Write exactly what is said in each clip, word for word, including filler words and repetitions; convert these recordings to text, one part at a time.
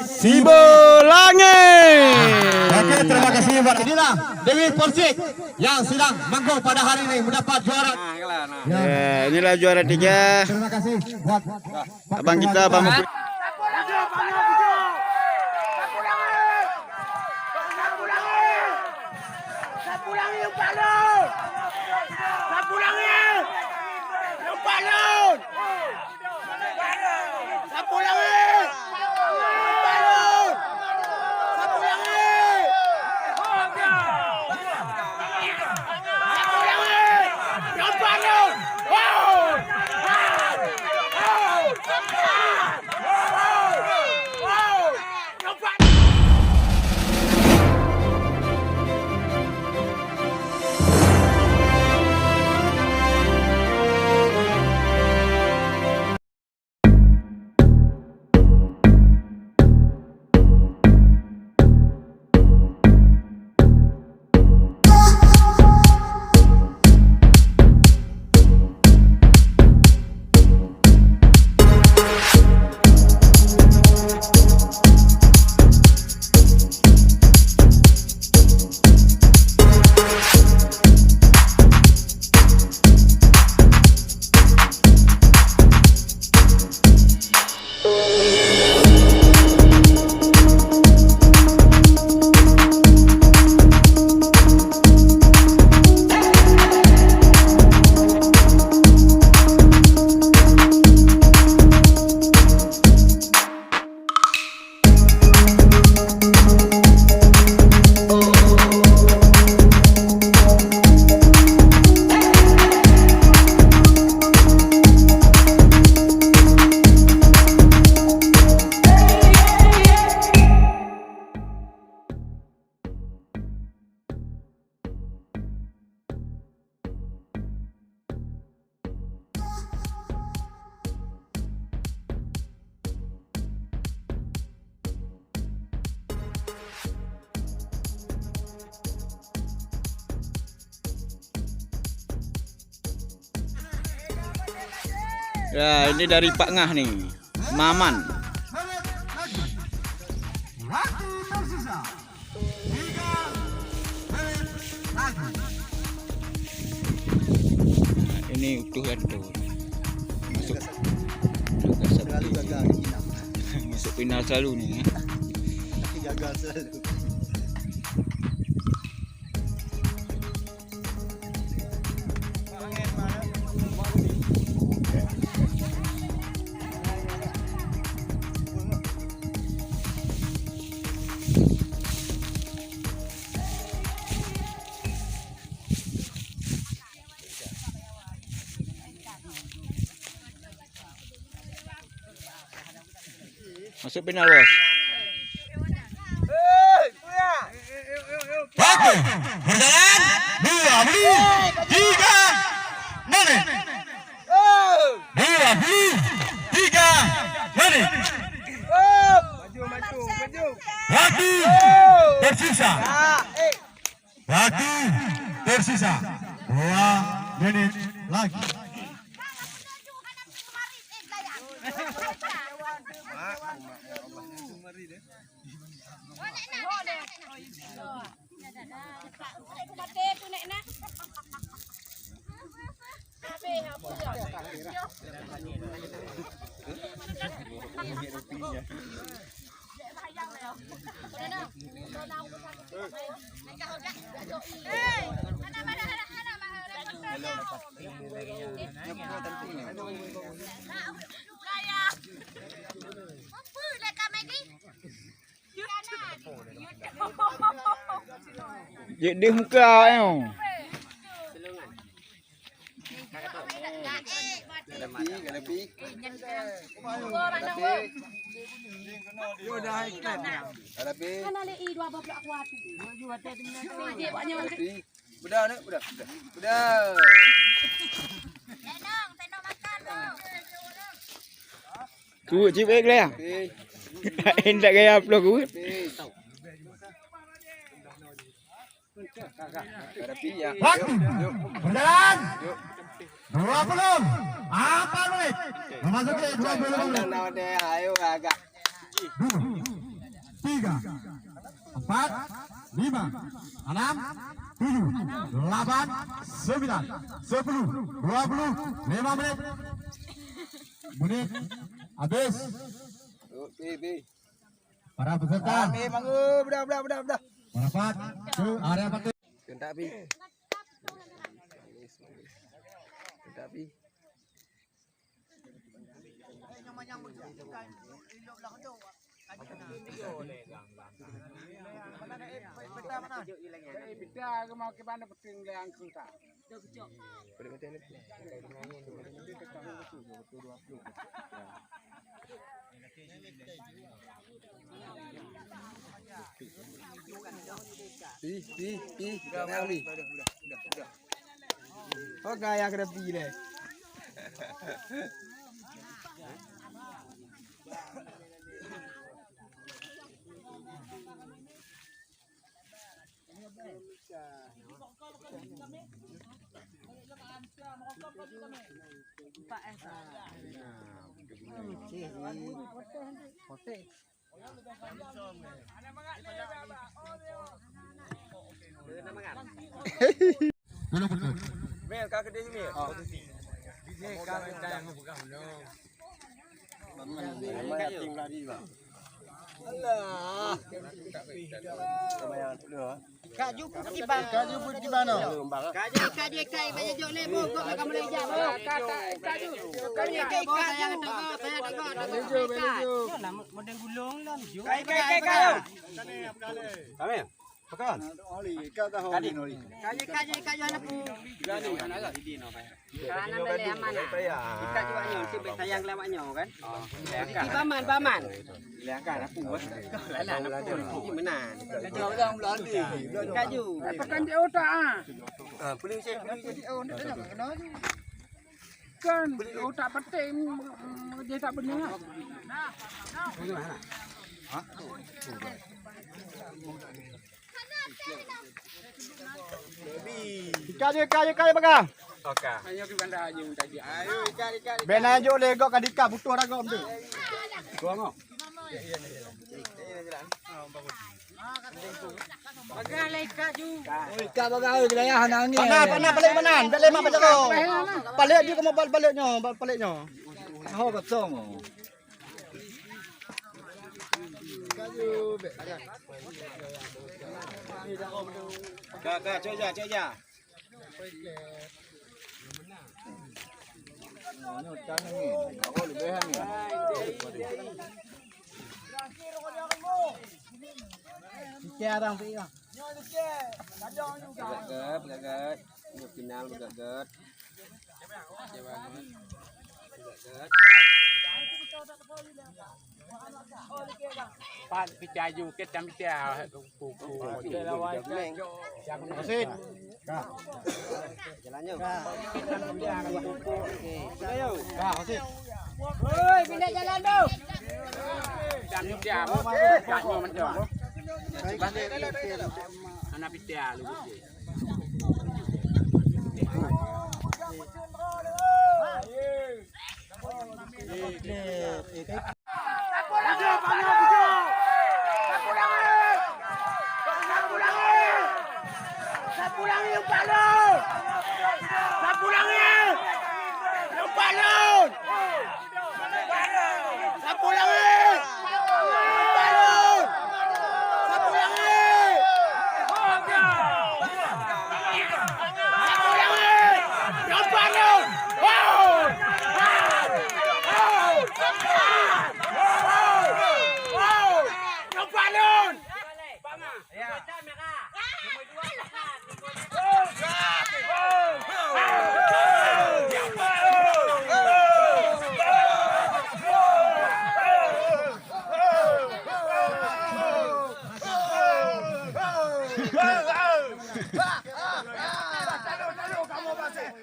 Sibolangit. Oke, terima kasih buat inilah Dewi Persik yang sedang manggung pada hari ini mendapat juara. Ya. Ya, inilah juara tiga. Terima kasih buat abang kita, Abang Mukri. Sapulang yuk, Pak Lun! Sapulang yuk! Yuk, Pak Lun! Sapulang yuk! Yuk, Pak Lun! Sapulang yuk! Sapulang yuk! Yuk, Pak Lun! Wow! Wow! Wow! Wow! Ya, ini dari Pak Ngah ni. Maman. Waktu tersisa tiga menit lagi. Nah, ini utuh kan tu. Masuk. Masuk ke satu. Selalu gagal final. Masuk final selalu ni, ya. Tapi gagal selalu. Masuk final, Bos. Oke, berjalan. Dua puluh tiga menit. Dua puluh tiga menit. Waktu tersisa. Waktu tersisa dua menit lagi. Jeuet deuh muka awak nyoe. Hana lé i dua boh blok aku api. Budak ni, budak, budak. Budak. Kuweuet cit bèk lé. Pi. Indak gaya upload kuweuet. Pi. Ada pi ya. Waktu. Yuk, yuk. Berjalan. Yuk. Dua puluh. Empat menit. Memasuki dua puluh lima menit. Ayo agak. Dua. Tiga, empat, lima, enam, tujuh, delapan, sembilan, sepuluh, dua puluh, lima menit. Menit habis. Para peserta. Ambil mangga, bedah, bedah, bedah, bedah. Merapat ke area partai. Kentak pi. Kentak pi. Pi, pi, pi, dah, dah, dah, dah, dah. Oh, gaya kena pi deh. Mel, ka keudeh, Mel. Oh. Ka keudeh, ka keudeh. Alah. Kaju pun kiban. Kaju pun kiban, oh. Kaju, kaju, kaju, banyak jok lé, boh, kok ka mulai jak, boh. Kaju, kaju, kaju, kaju. Model gulung lah, kaju. Kai, kai, kai, kaju. Kami. Pekan. Kadi. Kaji, kaji, kaji anak pu. Kanan leleh amanah. Ikat juga nyoe, si bek sayang lawak nyoe kan. Di baman, baman. Bilang kan aku. Lalan aku di menan. Kaju. Pekan di otak ah. Ah, boleh cek. Kan otak petik, mm, mm, dia tak benar. Ikat je, ikat je, ikat je, Baka. Oke. Ayo, kita dah aja minta dia. Ayo, ikat, ikat, ikat. Bena jok lé gok ka dika butuh dah gok tu. Gua ngok. Bagai lah ikat ju. Oi, ikat bagai, oi, wilayah hana angin. Panas, panas, balik panas. Balik mak balik kau. Balik dia kamu balik, balik nyoe, balik nyoe. Ho kosong. Ka, ka, cok ja, cok ja. Nyoe tan ni. Awak lebih ni. Sikit arang pi ah. Peugah gèt, peugah gèt. Nyoe final peugah gèt. Pat picah ju, kita picah. Wasit. Jalan nyoe. Ka, wasit. Woi, pindah jalan tu. Kita picah. Kat nyoe macam. Anak picah lu. Sapulangi! Sapulangi! Sapulangi umpat lôn! Sapulangi! Umpat lôn! Sapulangi! Umpat lôn! Sapulangi! Sapulangi! Umpat lôn! Wow! Wow! Wow! Umpat lôn!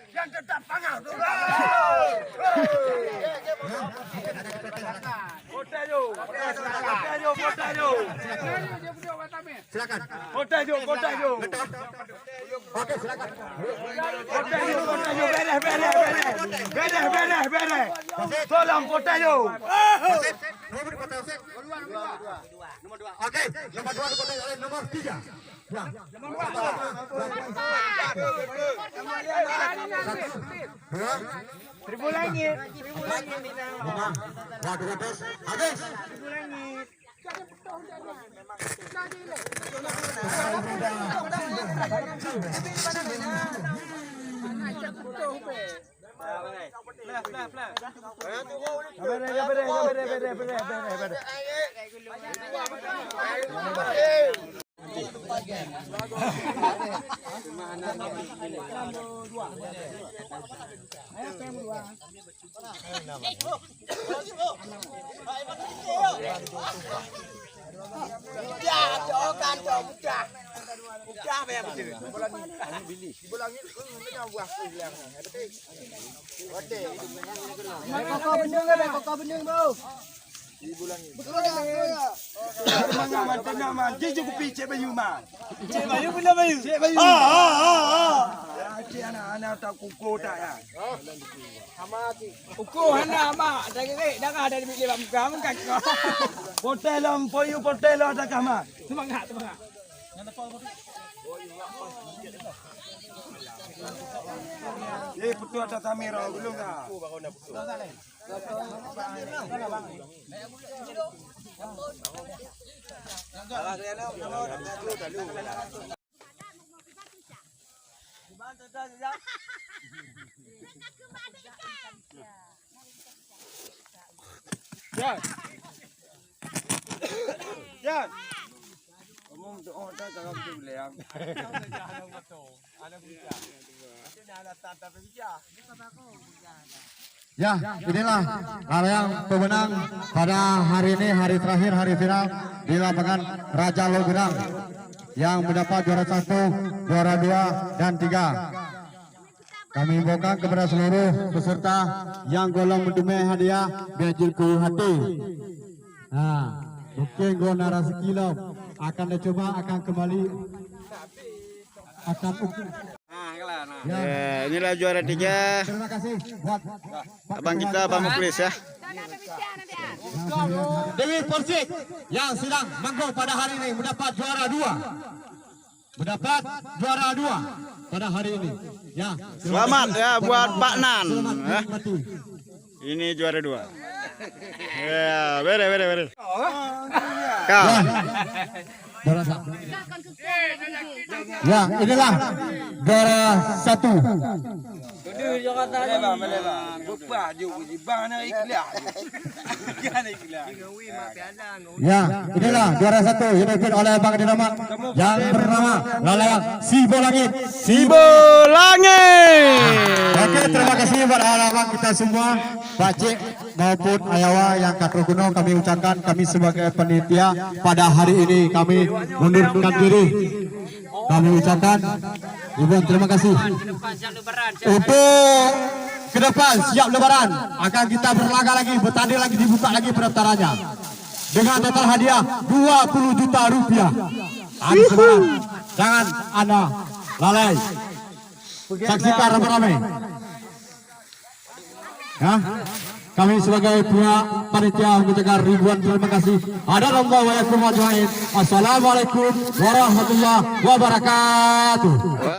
Yang tetap panggah. Kota yo, kota yo, kota yo. Silakan. Kotak jok, kotak jok. Betul. Oke, silakan. Kotak jok, kotak jok. Beres, beres, beres. Beres, beres, beres. Tolong kotak jok. Wasit, nomor berapa, wasit? Oke, nomor dua, kotak, eh, nomor tiga. Ya. Satu, dua. Seribu langit. Seribu langit. Lima. Waduh, habis. Habis. Seribu langit. Mangat mantong nama, jijak kupi Cik Bayu, man. Cik Bayu, bila Bayu? Cik Bayu. Ah, ah, ah, ah. Ya, Cik, anak-anak tak kuku tak ya. Uko hana mak, dah gerek darah dari bilik bak muka, muka kau. Potel lom, poyu potel lom, tak kah mak. Semangat, semangat. Eh, putus atas Samir, oh, belum dah. Yan. Yan. Ngomong doa dah dalam tu boleh, Yang. Ya, inilah yang pemenang pada hari ini, hari terakhir, hari final di lapangan Raja Logerang yang mendapat juara satu, juara dua, dan tiga. Kami imbaukan kepada seluruh peserta nyang gohlom meuteumé hadiah, bék jeuet keu hati. Ha, mungkin goh na raseuki lom, akan dicuba, akan kembali, akan uk- Ya, inilah juara tiga. Terima kasih buat Abang kita, Abang Muklis, ya. Dewi Persik yang sedang manggung pada hari ini mendapat juara dua. Mendapat juara dua pada hari ini. Ya, terima kasih kepada Pak Nan, ya. Selamat menikmati. Ini juara dua. Ya, bere, bere, bere. Kau. Ya. Juara satu. Ya, inilah juara satu. Ya, inilah juara satu yang dipimpin oleh Abang Dinamat yang bernama Lalayang Sibo Langit. Sibo Langit. Oke, terima kasih buat abang kita semua, Pak Cik maupun Ayawa yang ka troh keunoe kami ucapkan, kami sebagai panitia pada hari ini kami mundurkan diri. Kami ucapkan ribuan terima kasih. Untuk ke depan, siap lebaran, akan kita berlaga lagi, bertanding lagi, dibuka lagi pendaftarannya. Dengan total hadiah dua puluh juta rupiah. Akan lebaran, jangan anda lalai. Saksikan ramai-ramai. Ya, kami sebagai pihak panitia mengucapkan ribuan terima kasih. Hadanallahu wa iyyakum ajmain. Assalamualaikum warahmatullahi wabarakatuh.